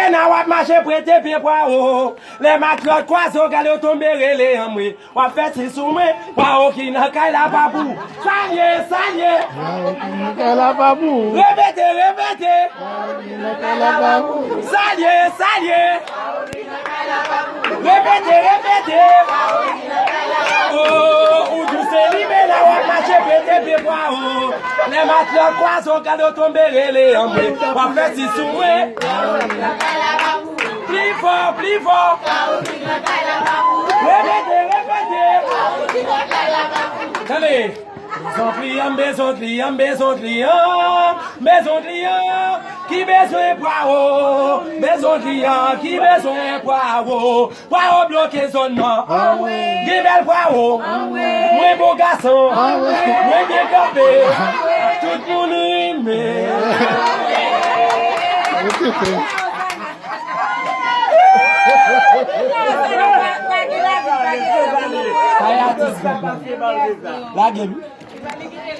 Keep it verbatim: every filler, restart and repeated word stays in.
Nan w ap mache prete pye pwawo. Lè matlòt kwaze w gade w tonbe rele anmwe. W ap fè ti sou mwen. Pwawo ki nan kay la pa pou. Salye, salye. Pwawo ki nan kay la pa pou. Repete, repete. Pwawo ki nan kay la pa pou. Salye, salye. Repete, repete. Oh, ou dous e limen la w ap mache prete pye pwawo. Lè matlòt kwaze w gade w tonbe rele anmwe. W ap fè ti sou mwen. Pli fò, pli fò. Repete, repete. Tande. Bezwen kliyan, bezwen kliyan, bezwen kliyan. Bezwen kliyan ki bezwen pwawo. Bezwen kliyan ki bezwen pwawo. Pwawo bloke zòn nan. Gen bèl pwawo. Mwen bon gason. Mwen byen kanpe. Tout moun renmen. Kay atis. Lage m.